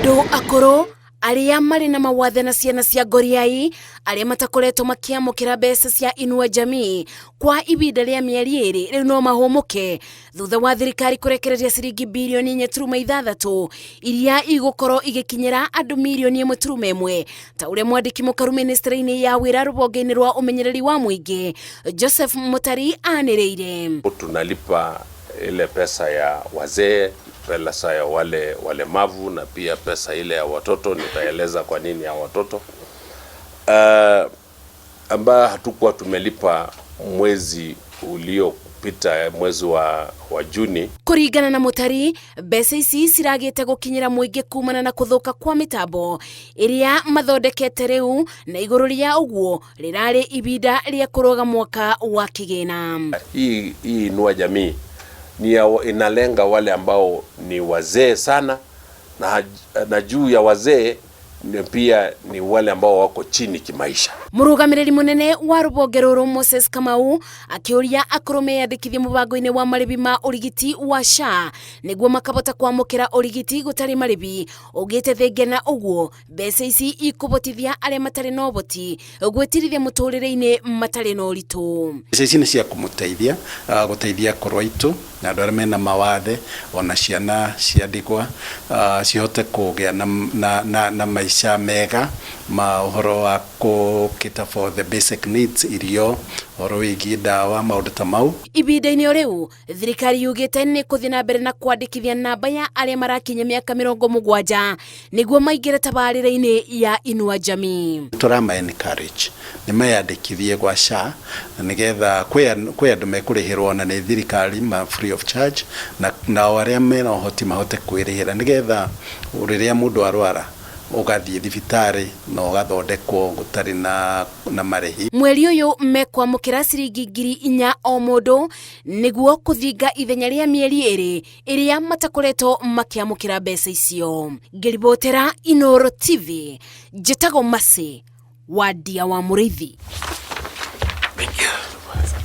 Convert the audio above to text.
Andũ akũrũ arĩa marĩ na mawathe na ciana cia ngoriai arĩa matakoretwo makĩamũkĩra mbeca cia Inua Jamii kwa ibinda rĩa mĩeri ĩrĩ rĩu no mahũmũke thutha wa thirikari kũrekereria ciringi birioni 4.6 iria igũkorwo igĩkinyĩra andũ mirioni 1.1 ta ũrĩa mwandĩki mũkaru ministry-inĩ ya wĩra rũhonge-inĩ rwa ũmenyereri wa mũingĩ Joseph Mutari anĩrĩire. Tunalipa ile pesa ya wazee, pesa ya wale walemavu na pia pesa ile ya watoto. Nitaeleza kwa nini ya watoto ambayo hatukuwa tumelipa mwezi uliopita, mwezi wa Juni. Kũringana na Mũtari, mbeca ici ciragĩte gũkinyĩra mũingĩ kumana na kũthũka kwa mĩtambo ĩrĩa mathondekete rĩu, na igũrũ rĩa ũguo rĩrarĩ ibinda rĩa kũrũga mwaka wa kĩgĩna. Hii Inua Jamii ni ya, inalenga wale ambao ni wazee sana na juu ya wazee ni pia ni wale ambao wako chini kimaisha. Mũrũgamĩrĩri mũnene wa rũhonge rũrũ Moses Kamau akĩũria akũrũ meyandĩkithie mũbango-inĩ wa marĩhi ma ũrigiti wa SHA nĩguo makahota kwamũkĩra ũrigiti gũtarĩ marĩhi, ugĩte thengia na ũguo mbeca ici ikũbotithia arĩa matarĩ na ũhoti gwĩtirithia mũtũrĩre-inĩ matarĩ na ũritũ. Mbeca ici nĩ cia kũmũteithia gũteithia akũrũ aitũ na andũ arĩa mena mawathe ona ciana cia ndigwa cihote kũgĩa na maica mega ma ũhoro wa kũ cater for the basic needs, irio, ũhoro wĩgiĩ ndawa, maũndũ ta mau. Ibinda-inĩ o rĩu thirikari yugĩte nĩ kũthiĩ na mbere na kwandĩkithia namba ya arĩa marakinya mĩaka 70 nĩguo maingĩre tabarĩra-inĩ ya Inua Jamii. Tũrama encourage nĩ meyandĩkithie gwa SHA na nĩgetha kwĩ andũ mekũrĩhĩrwo ona nĩ thirikari ma free of charge, na nao arĩa mena ũhoti mahote kwĩrĩhĩra nĩgetha rĩrĩa mũndũ arwara ũgathiĩ thibitarĩ na ũgathondekwo gũtarĩ na marĩhi. Mweri ũyũ mekwamũkĩra ciringi 4,000 o mũndũ nĩguo kũthinga ithenya rĩa mĩeri 2 ĩrĩa matakoretwo makĩamũkĩra mbeca icio. Ngĩribotera Inooro TV, njĩtagwo Mercy Wandia wa Mũrĩithi.